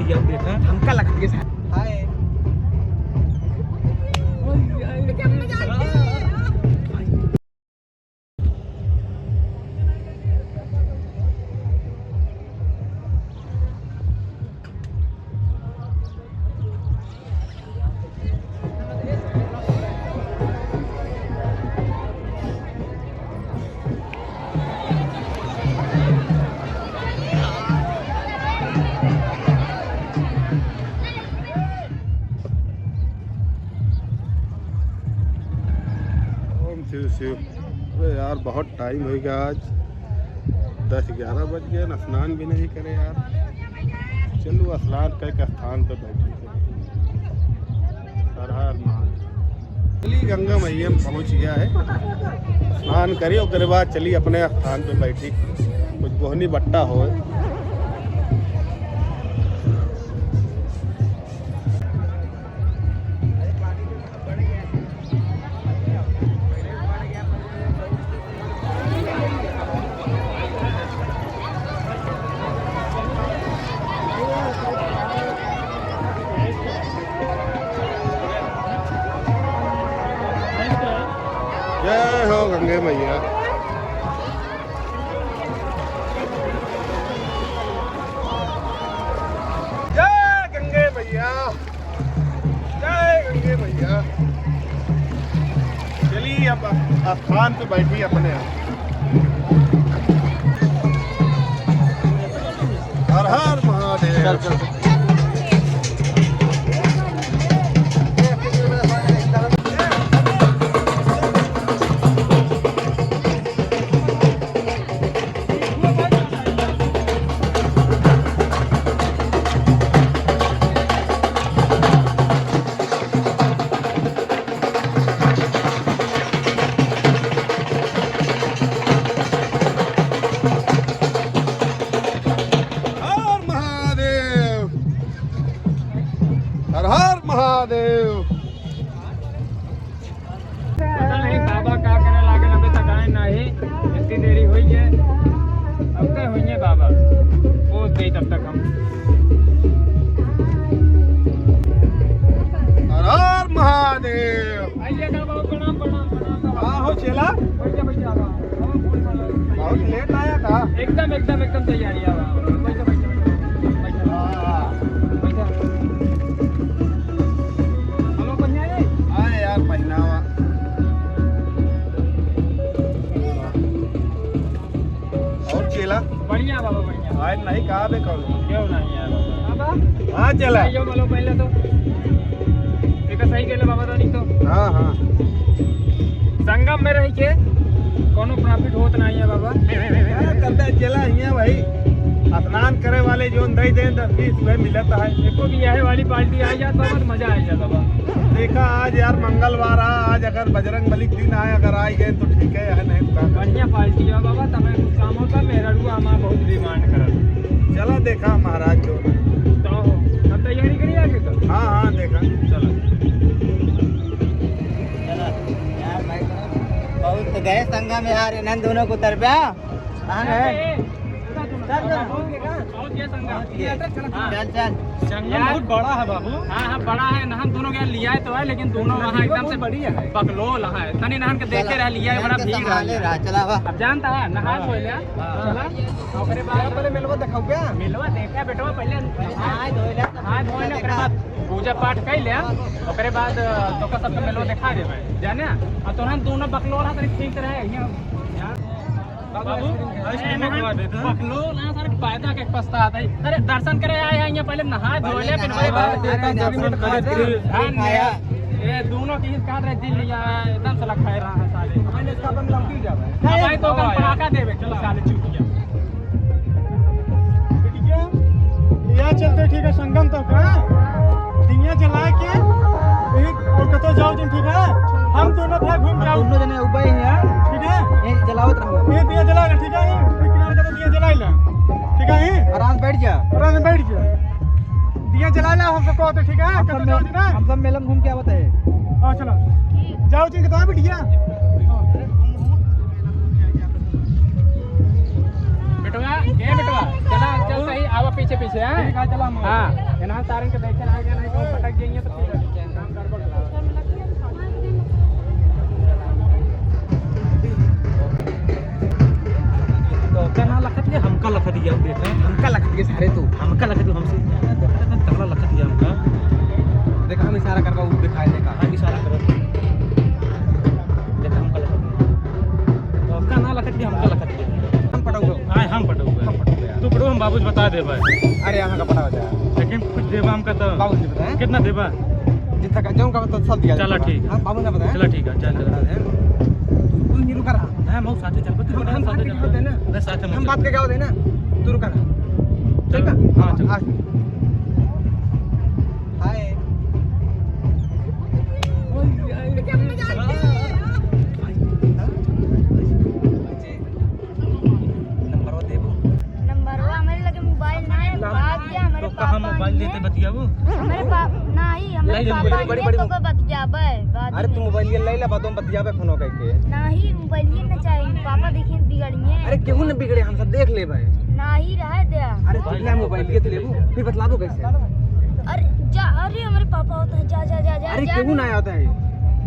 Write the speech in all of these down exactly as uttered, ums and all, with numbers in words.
ये देखा, हमका लगत के साथ। हाय। ओम शिव शिव। अरे यार, बहुत टाइम होइ गया आज, दस ग्यारह बज गए ना, स्नान भी नहीं करे यार। चलो, स्नान करके स्थान पे बैठे। हर हर महादेव। चली, गंगा मैया में पहुँच गया है, स्नान करी, ओकरे बाद चली अपने स्थान पे बैठी, कुछ बोहनी बट्टा होए। जय हो गंगे मैया। जय गंगे मैया। जय गंगे मैया। चली, अब स्थान पे बैठी अपने आप। हर हर महादेव। चल, चल, चल। हर महादेव, हर हर महादेव। पता नहीं बाबा का करे लागल, अबे तक आए नाही, इतनी देरी हुई है। अब तक हुई है बाबा, पहुँच गई तब तक हम। हर हर महादेव। आइए ना बाबा, प्रणाम, प्रणाम, प्रणाम, प्रणाम। हाँ हो चेला। बैठ जा, बैठ जा, हाँ। बहुत लेट आया का? एकदम, एकदम, एकदम तैयारी है बाबा। बैठ जा, बैठ जा, बैठ जा। हाँ, हाँ। बैठ जा। हेलो, बढ़िया है? हाँ यार, पहनावा। और चेला? बढ़िया बाबा, बढ़िया। आज नहीं कहा बे कौन? क्यों नहीं यार बाबा? हाँ चेला। यो बोलो पहले तो। एक सही कहले बाबा, तो नहीं तो। हाँ, हाँ। संगम में रह के कोनो profit होत नहीं है बाबा। क्या करता है चेला हियाँ भाई? स्नान करे वाले जोन दे दें दस बीस रुपये मिलत है। एको बियाहे वाली पार्टी आ जात बाबा तो मजा आ जात बाबा। देखा आज यार मंगलवार आ, आज अगर बजरंग बली के दिन आए, अगर आ गए तो ठीक है, है नहीं तो का करें? बढ़िया पार्टी है बाबा, तब कुछ काम होता, मेहररुआ हमार बहुत demand करत। चला देखा महाराज जो। तो हो, तब तैयारी करी आगे का? हाँ, हाँ, देखा। चला। चला, यार भाई, बहुत तो गए संगम यार, इन्हन दोनों को तरब्या। कहाँ गए? चल, चल। चल, चल। संगम बहुत बड़ा है बाबू। हाँ, हाँ, बड़ा है। नहन दोनों के यहाँ लिया है तो है, लेकिन दोनों वहाँ एकदम से बकलोल है। तनी नहन के देखे रह लिया है, बड़ा भीड़ है। चला, वाह। अब जानता है, नहा धो लिया। हाँ। चला। ओकरे बाद पहले मिलवा दिखाओ क्या? मिलवा देखा बेटवा, पहले नहा धो ले, ओकरे बाद पूजा पाठ कर ले, ओकरे बाद, अ, तोका सबके मिलवा दिखा देबे, जाने? आ तोहन दोनों बकलोल है, तनी ठीक रहे, यहाँ, यहाँ। बाबू, ऐसे ए, मत नहा, बात है। बकलोल ना, सारे पैदा के पछतात है। अरे, दर्शन करे आए हैं, यहाँ पहले नहा धो ले, फिर वही बात। अरे, दर्शन करे, फिर ध्यान दे। खाया। ये दोनों की इस काट रहे, दिल लिया है, एकदम से लखाए रहा है साले। मैंने इसका अपन लौटी जावे। नहीं, भाई, तो अपन पटाखा देवे, चलो साले चुटिया। बिटिया, यहाँ चलते ठीक है, संगम तक, हाँ? दिया जला के, यही कोलकाता जाओ तुम, ठीक है? हम दोनों भाई घूम जाओ। दोनों जने उबे ही हैं। ठीक है? ये जलावत रहो। ये दिया जला ले, ठीक है? ये किनारे का तो दिया जला ले। ठीक है? आराम से बैठ जा। आराम से बैठ जा। दिया जला ला, हम सबको होते, ठीक है? हम सब कतो में-, जाओ, ठीक है? हम सब मेला में घूम के आवत है। हाँ, चलो। जाओ, ठीक है, तो हाँ, बिटिया। बेटवा, ए बेटवा, चला, चल सही, आवा। पीछे पीछे, हाँ? ठीक है, चलो हम। हाँ। इन्हां सारन के देखे ना, आगे नहीं, कौन पटक देंगे तो ठीक है। काम गड़बड़ हो जाएगा। तो का ना लखत के, हमका लखत गया, देखा? हमका लखत के सारे तू। हमका लखत, हमसे तगड़ा लखत गया हमका। देखा, हम इशारा करबा, वो दिखाई देगा। हाँ, इशारा करो। देखा, हमका लखत गया। तो का ना लखत के, हमका लखत गया। हम पटौबे। हाँ, हम पटौबे। हम पटौबे यार। तू पटो, हम बाबू से बता देबे। अरे, हमका पटा हो जाए। लेकिन कुछ देबा हमका तो। बाबू से बताए। कितना देबा? जितना का, जौन का तो सब दिया चला जाएगा। ठीक है। हाँ, बाबू ने बताया। चला ठीक है, चल, चल। बता दे। तू, तू ही रुका रहा। हाँ, हम साथे चलबे, तू हम, हम साथे बात के चलबे। क्या होते हैं ना? बस साथे हम हम बात के क्या होते हैं ना? तू रुका रहा। चल। ठीक है? हाँ, चल। हाँ। हाय। नंबरवा देबो। नंबरवा हमरे लगे मोबाइल ना है, ना। भाग गया हमरे तो कहाँ पापा मोबाइल आइए। लेते बतियाबू? हमरे पा-, नहीं, हमरे ले ले पापा मोबाइल। आइए बड़ी, बड़ी तो मोबाइल। बतियाबे, बाद अरे में। तू मोबाइल ये ले ले, बाद में बतियाबे फोनो करके। नहीं, मोबाइल ये ना चाहिए, पापा देखिए बिगड़िए। अरे केहू न बिगड़े, हम सब देख लेबे। नहीं रहे दे। अरे तू ले मोबाइल ये तो लेबू, फिर बतलाबो कैसे? अरे जा, अरे हमरे पापा होता है, जा, जा, जा, जा, अरे जा, केहू जा। ना आता है।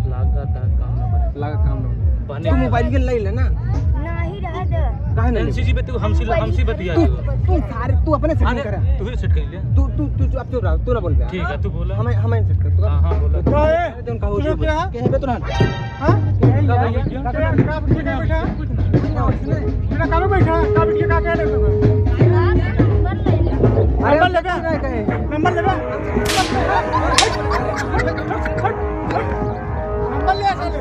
लागत है काम ना बने। लागत काम ना बने। बने। तू मोबाइल के ले ले ना। नहीं रहे दे। काहे ना लेबू? एलसीसी पे तू हमसे, हमसे बतिया तू, जो। तू सारे, तू अपने सेटिंग अरे, करा। तू ही सेट कर ले। तू, तू, तू, तू अब चुप रह, तू ना बोल बे। ठीक है, तू बोला। हमें, हमें सेट कर, तू अब हाँ, हाँ, बोला। तू क्या है? तुम कहो सुनो जो। क्या? कहे बे तो ना। हाँ? क्या भैया? क्या, क्या, क्या, क्या, क्या, कुछ नहीं, कुछ नहीं। बेटा, काहे बैठा है? का बिटिया का कह रहे हो? अरे, नंबर लेबे? नंबर लेबे? नंबर ले साले।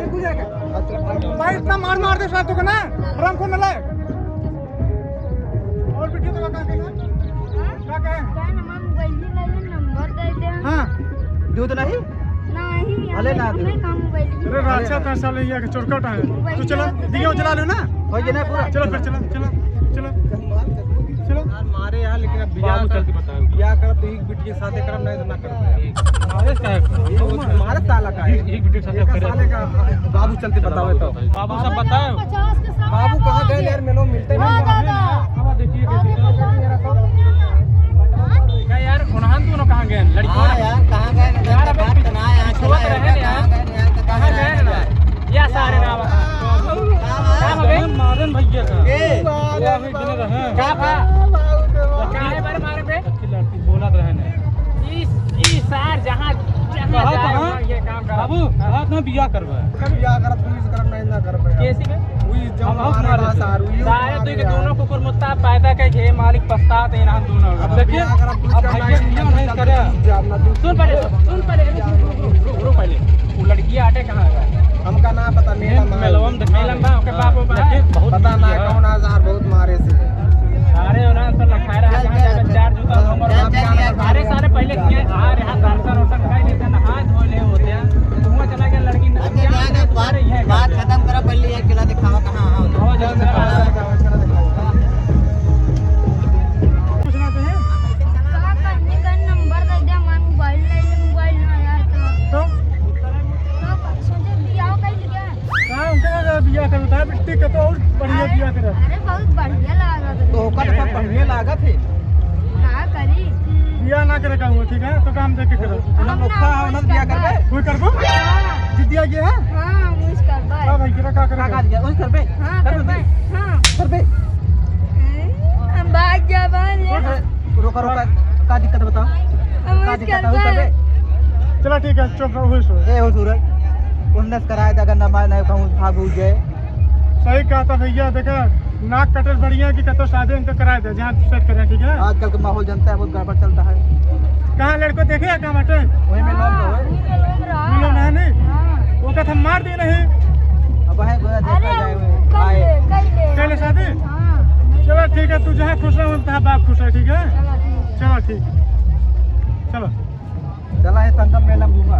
भाई, इतना मार मार दे साले तू को ना, हराम खोर ना लाए। और बिटिया तो का कहना? हाँ? का कहे? क्या नंबर मोबाइल ही ले ले, नंबर दे दे। हाँ, दूध नहीं? नहीं, अरे हमें, ना दे। हमें कहाँ मोबाइल ही अरे है। राछा था साले, ये चोरकट है। मोबाइल तू चला, ही है। दिया जला लो ना। हो गया ना पूरा? चलो फिर, चलो, चलो, चलो। चलो। यार मारे यार, लेकिन अब बियाह बाबू कर, चल के बताओ। बियाह कर तो एक बिटिया के साथे करब, नहीं तो ना करब। मारे का है? ये वो मारे साला का है। एक, एक बिटिया के साथे ये का करे। साले का बाबू चल के बतावे तो। बाबू सब बताओ। बाबू कहाँ गए यार, मिलो, मिलते नहीं। हाँ, दादा। अब देखिए, अरे, देखिए। पता नहीं। क्या यार, उन्हान दोनों कहाँ गए? लड़की हाँ वाला? यार, कहाँ गए? यार, अबे बात तो ना, यहाँ सोच चला रहे हैं यार। कहाँ गए? यहाँ तो कहाँ गए ना? या सारे ना बता। हाँ, हाँ। क्या हो गए? मारन भैया का। ए। वो अभी इतने रहे। क्या था? काहे बारे मारे बे? अच्छी लड़की बोलत रहे ने। ई, ई सार जहाँ, जहाँ कहाँ, जाए, कहाँ? वहाँ ये काम करा। बाबू, हाँ। बात ना बियाह करबे। बियाह करब, पुलिस करब, नहीं ना करबे। कैसी बे? वही जो हम, हम मारे मारे बा थे। सार, वही सारे मारे तो के यार। दोनों कुकुर मुत्ता पैदा के घे मालिक पछतात हैं ना दोनों। अब देखिए, बियाह करब, पुलिस अब करब, भैया नहीं बियाह नहीं करब, करे। जाब ना तू। सुन पहले, सुन पहले, रुक, रुक, रुक, रुक, रुक पहले। वो लड़की आटे कहाँ है? हमका ना पता, मेला में मेलवा में देखे। मेला में बा, ओके, हाँ। बाप, बाप, बाप। लेकिन बहुत पता ना है। कौन आजार बहुत मारे से। अरे, उन्हें तो लखाए रहा, चल, जहाँ चल, जाकर चल। चार जूता चल, नंबर चल, वाला चल, चल, अरे, चल। सारे पहले किए, आ रहा, दर्शन वर्शन खाई लेते, नहा धो ले होते हैं। धुआं चला गया, लड़की न-, अच्छा, क्या जा, जा, बात, अरे, ये बात क्या? खत्म करा, पहले ये किला दिखावा, कहाँ, हाँ, हो, चल, चल, चल। पूछना चाहिए। का करने का नंबर दे दे, हमारा मोबाइल ले ले, मोबाइल ना आया तो। तो? तो सोचे बियाह कर लिया। हाँ, उनके साथ बियाह कर लेता है, बिट्टी का तो और बढ़िया अरे, बियाह करे। अरे, बहुत बढ़िया लागत है। तो ओकर सब बढ़िया लागत है। का करी? बियाह ना करे का हुआ, ठीक है? तो काम देख के करो। हम हम ना नोखा है, वही उन्हें बियाह करबे। करबे। वही करबो? हाँ। जिद्दिया ये है? हाँ, हम वही करबे। हाँ भाई, किरा का करबे? का दिया? वही करबे? हाँ, करबे करबे। दी? हाँ। करबे। हम भाग गया, भाग गया। रोका, रोका। का दिक्कत बताओ? हम का वही दिक्कत है? वही करबे। करबे। चला ठीक है, चुप रहो, होश रहो। ए, होश रहो। उन्नस कराए दे, अगर ना माने, कहूँ भाग हो जाए। सही कहा था भैया, देखा, नाक कटल बढ़िया कि कतो शादी इनका कराए दे, जहाँ सेट करें, ठीक है? आजकल का माहौल जानता है, बहुत गड़बड़ चलता है। कहाँ लड़को देखे या कहाँ बाटे? वही में लोग रहो। हाँ, वही में लोग रहा। मिलो ना, नहीं? हाँ। वो कहता हम मार दिए नहीं। अब है गोया देखा अरे, जाए, वो कल आए। ले, कल ले। कल ले शादी? हाँ। चलो ठीक है, तू जहाँ खुश रहो, तहाँ बाप खुश है, ठीक है? चलो ठीक। चलो ठीक। चलो। चला है संगम मेला में घूमा।